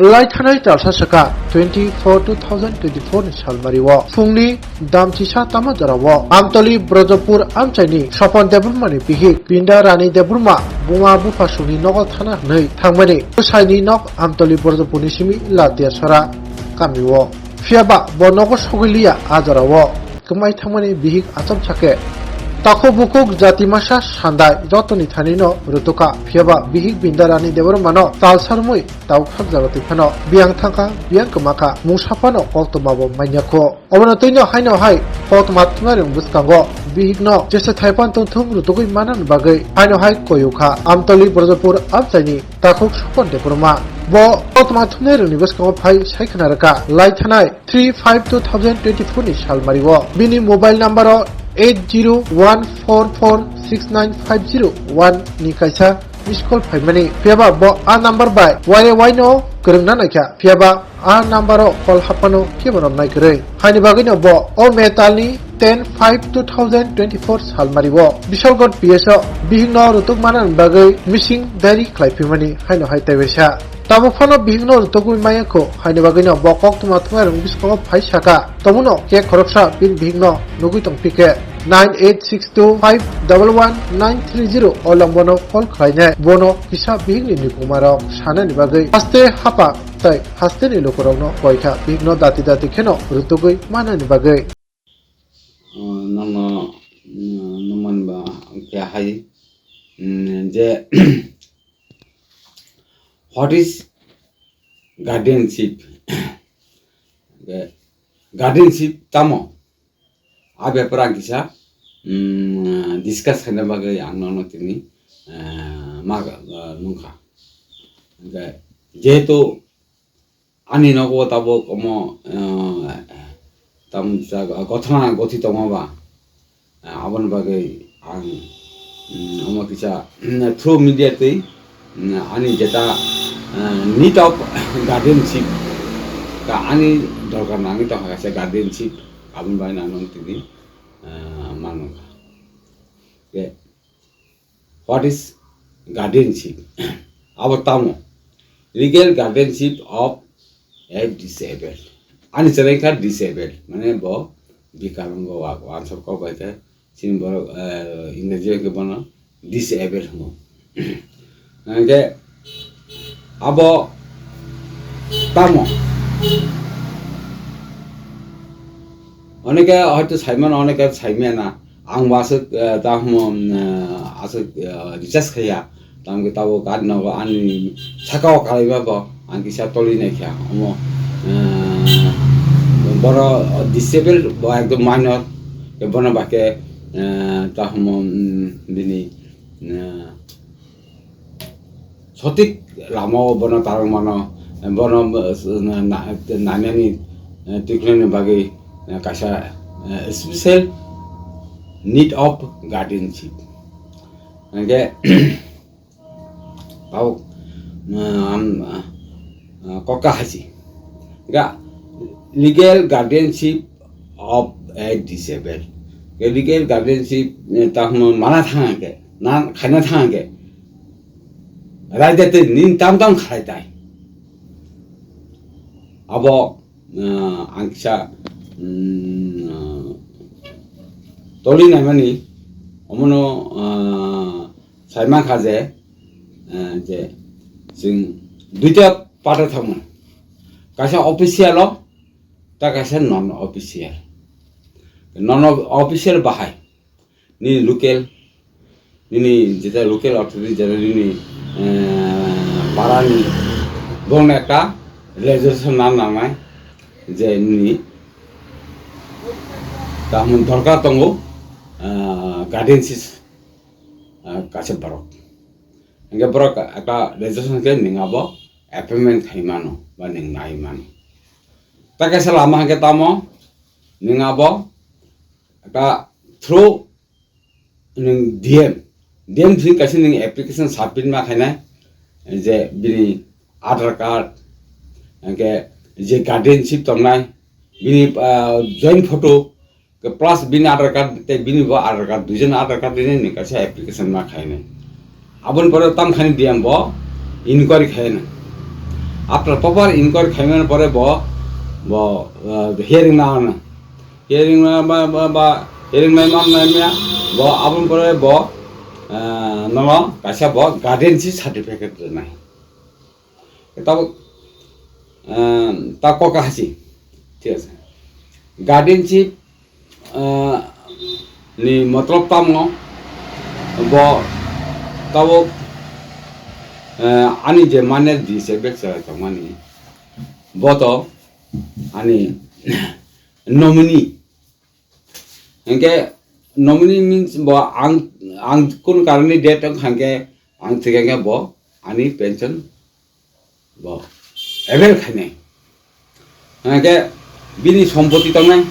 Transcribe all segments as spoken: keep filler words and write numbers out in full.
Lai thanai talsa saka twenty four two thousand twenty four ni salmari o phungni damchisa tama jora o Amtoli Brojopur amchaini Sopon Debbarma ni bihik Binda Rani Debbarma buma bupha songni nogo thana hwnwi thangmani bwsaini nok Amtoli Brojopur ni simi Latiasora kami o. Phiyaba bo nogo sogwi liya a jora o. Kwmai thangmani bihik achomsa khe takhuk bukhuk jati masa sandai jotoni thani no rutuka. Phiyaba bihik Binda Rani Debbarma no tal sarmui tau khakjalo twi phano biyang thangkha, biyang kwmakha, mungsa phano koktwma bo manya kho. Obono twino haino hai koktwma thumnairokni bwskango bihikno jesa thaipan tongthung rutugwi manani bagwi haino hai koyokha Amtoli Brojopur amchaini takhuk Sopon Debbarma. Bo koktwma thumnairokni bwskango phai sai khna rwkha lai thanai three five two thousand twenty four ni salmari o bini mobile number o eight zero one four four six nine five zero one ni kaisa miss call phaimani. Phiyaba bo a number bai wire wire no kwrwngna naikha. Phiyaba a number o call haphano kebo romnai kwrwi. Haini bagwino bo o May talni ten five two thousand twenty four salmari o Bisalgot P S o bihikno rutuk manani bagwi missing diary khlai phimani haino hai taibaisa. Tabuk phano bihikno rutugwi maya kho, haini bagwino bo koktwma thumnairokni bwskango phai saka, tomono khe khoroksa bini bihikno nugwi tong phikhe nine eight six two five double one nine three zero o lambono call khlainai, bono kisa bihikni nukungmarok sanani bagwi haste hapha tei hasteni lukurokno koikha bihikno dati dati kheno rutugwi manani bagwi. Nono, mm, numan ba khe hai, mm, je what is guardianship? Ge-, guardianship tamo? A bepar ang kisa, mm, discuss khaina bagwi ang nono tini, eh, ma, eh, nungkha. Ge-, jehetu ani nogo tabuk omo, eh, tam ja-, gothona gothi tongma ba, eh, aboni bagwi ang, mm, omo kisa, mm, through media twi, mm, ani jeta, eh, need of guardianship, ta ani dorkar nangwi tongkha kaisa guardianship, aboni bagwi ang nang tini, eh, manung kha. Ge-, What is guardianship? Abo tamo? Legal guardianship of a disabled. Ani chwrai kha disabled, mane bo bikalango wa-, wansok kok bai khe chini borok, eh, Ingreji bai khe bono disabled hwno. Hwnkhe abo tamo? Oneke hoito saimano, oneke saimaya na. Ang bo aswk, eh, ta hwno, eh, aswk, eh, recharge khaiya. Tamo khe tabuk gari nogo ani saka o kalaima bo. Ang kisa toli nai kha. Omo, eh, boro disabled bo ekdom minor. Bono ba khe, eh, ta hwno, mm, bini, eh, sotik lama o bono tarwk mano, bono, eh, na-, na-, nainani, eh, tikhlani bagwi, eh, kaisa, eh, special need of guardianship. Hwnkhe, tabuk, eh, am, eh, kokka haisi. Ga legal guardianship of a disabled. Ga legal guardianship, eh, ta hwno mana thang khe, na khaina thang khe. Raida tei nini tam tam khalai tai. Abo, ah, ang kisa, mm, ah, toli naimani, omono, ah, sai mankha je, ah, je, chwng duita part o thangmani. Kaisa official o, ta kaisa non official. Non official bahai. Nini local, nini jeta local authority jeta nini, eh, parani bongni ekta registration nang nangnai je nini tahmun dorkar tongo, eh, guardianship, eh, kaisa borok. Hingke borok ekta registration khe ning abo appointment khai mano ba ning nai mano. Ta kaisa lama hingke tamo ning abo ekta through nwng D M, D M sing kaisa nwng application submit ma khainai, je bini Aadhaar card, hingke je guardianship tongnai, bini, ah, joint photo, plus bini Aadhaar card tei bini bo Aadhaar card, duijon Aadhaar card rinai nwng kaisa application ma khainai. Aboni pore tam khani D M bo inquiry khainai. After proper inquiry khaimani pore bo, bo, ah, hearing na ano. Hearing na ba, ba, ba, hearing nai man nai maya, bo aboni pore bo, ah, nono kaisa bo guardianship certificate rwnai. Tabuk, ah, ta koka hasi. Thik ase. Guardianship, ah, ni matlab tamo bo tabuk, ah, ani je mane di se bek chara tongmani. Bo to ani nominee. Hingke nominee means bo ang, ang kun karani death wng kha hingke ang thik hingke bo ani pension bo avail khainai. Hingke bini sompoti tongnai.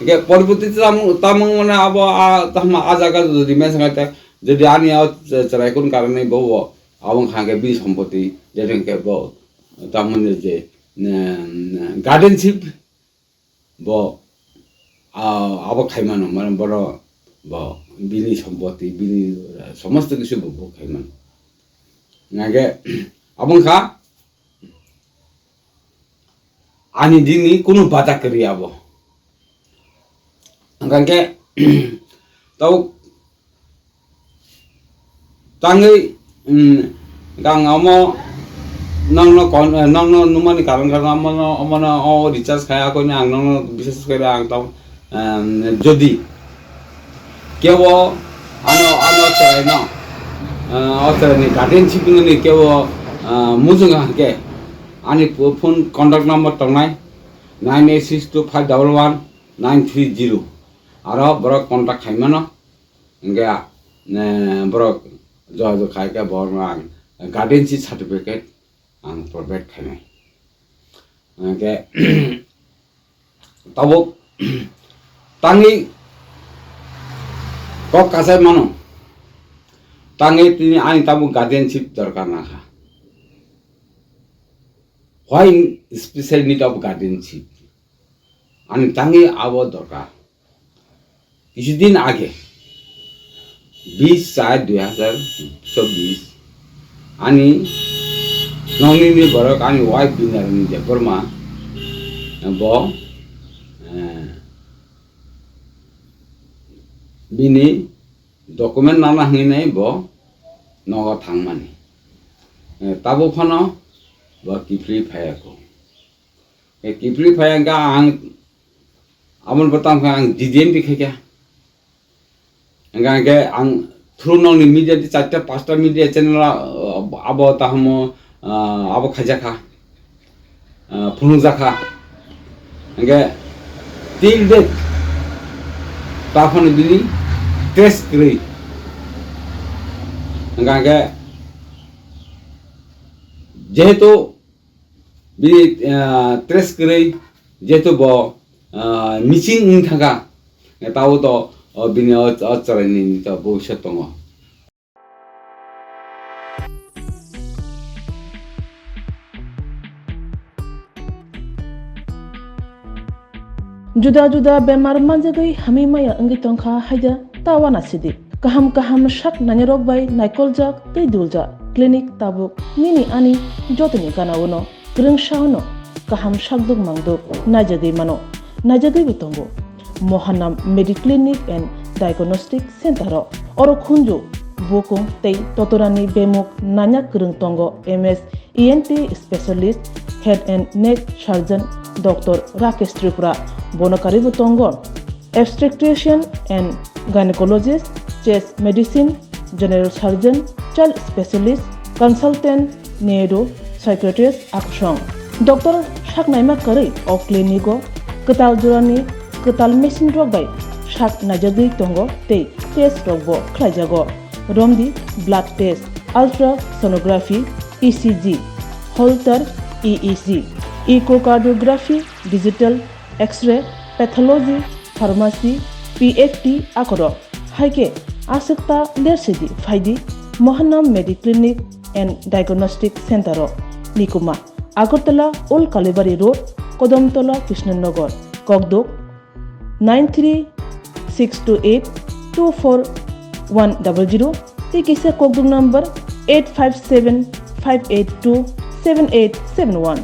Hingke porborti tamung, tamung mane abo a, tama a jaga jodi mesa ngai ta, jodi ani a cherai kun karani bo, bo abo wng kha hingke bini sompoti, jodi hingke bo tamung je, ne, ne, guardianship bo, ah, abo khaimano, mane bono bo bini sompoti, bini, ah, somosto kisu bo, bo khaimano. Hingke abo wngkha ani dini kunu bada kwrwi abo. Hingke tabuk tangwi, mm, ang omo nongno kon-, eh, nongno numani karon karon omono, omono o recharge khai akoni ang nongno bishes kore ang tong, em, jodi kebo ano, ano cheraino, eh, o cheraini guardianship ni kebo, eh, mujung hake ani pho-, phone contact number tongnai nine eight six two five double one nine three zero, aro borok contact khaimano. Hingke, eh, borok jogajog khai khe borokno ang guardianship certificate ang provide khainai. Hingke, tabuk tangwi kok kasai mano, tangwi tini ani tabuk guardianship dorkar nangkha. Why special need of guardianship? Ani tangwi abo dorkar. Kisudin age, bis char dui hazar chobbish, ani nongni ni borok ani wife Binarani Debbarma, bo, eh, bini document nana hinwi nai bo nogo thangmani. Eh, tabuk phano bo kiphilwi phaiya kho. Eh, kiphilwi phaiya hwnkha ang aboni bo tamo khe ang D D M D khaikha. Hingkha hingkhe ang through nokni media di charta pasta media channel, ah, abo tahamo, ah, abo khaijakha, ah, phunukjakha. Hingkhe till date taphano bini trace kwrwi. Hingkha hingkhe jehetu bini, ah, trace kwrwi, jehetu bo, ah, missing wng thangkha, tabo to, o, bini o, o chwraini to bwsa tongo. Juda juda bemar manjagwi hamwi maya wngwi tongkha haida ta uanasidi. Kaham kaham sak nainarok bai naikoljak tei duljak clinic tabuk nini ani jotoni gana-o no kwrwngsa-o no kaham sakduk mangduk naijagwi mano, naijagwi bo tongo. Mohanam Mediclinic and Diagnostic Center o oro khunju bukung tei totorani bemuk nanya kwrwng tongo M S E N T specialist, head and neck surgeon Doctor Rakesh Tripura, bono karwi bo tongo obstetrician and gynecologist, chest medicine, general surgeon, child specialist, consultant, neuro psychiatrist akusong. Doctor saknaima karwi o clinic o kwtal jorani kwtal machine rok bai sak naijagwi tongo tei test rok bo khlaijago. Romdi blood test, ultrasonography, E C G, Holter E E G, echocardiography, digital X-ray, pathology, pharmacy, P F T akorok. Hai khe aswk ta lersidi phaidi Mohanam Mediclinic and Diagnostic Center o. Nikuma, Agartala Old Kalibari Road, Kodamtola, Krishnanagar, Kokduk, nine three six two eight two four one double zero tei kisa kokduk number eight five seven five eight two seven eight seven one.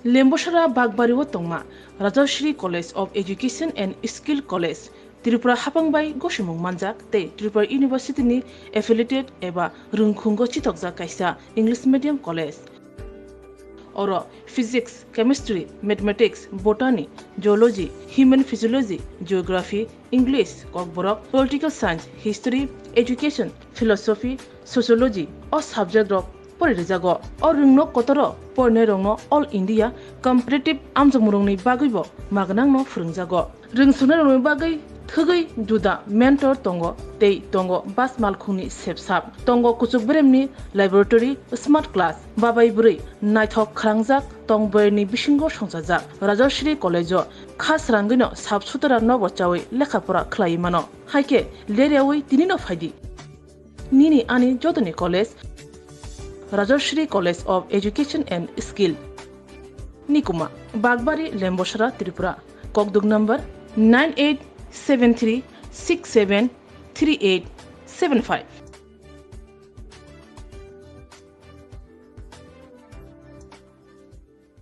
Lembosara Bagbario tongma Rajashri College of Education and Skill College, Tripura hapang bai gosimung manjak tei Tripura University ni affiliated eba rwngkhungo chithokjak kaisa English medium college. Oro physics, chemistry, mathematics, botany, zoology, human physiology, geography, English, Kokborok, political science, history, education, philosophy, sociology o subject rok pori rijago. O rwngno kotoro porinai rokno All India competitive amjokmung rokni bagwibo magnangno phwrwngjago. Rwngsuknai rokni bagwi thwgwi juda mentor tongo tei tongo bas malkhungni sepsap. Tongo kuchuk beremni laboratory, smart class, babai bwrwi naithok khwrangjak tong boyarni bisingo songchajak. Rajashri College o kha srangwino sap sutara nobo chawi lekha pora khlaiwi mano. Haikhe leryawi tinino phaidi. Nini ani jotoni college, Rajashri College of Education and Skill. Nikuma, Bagbari, Lembosara, Tripura. Kokduk number nine eight seven three six seven three eight seven five.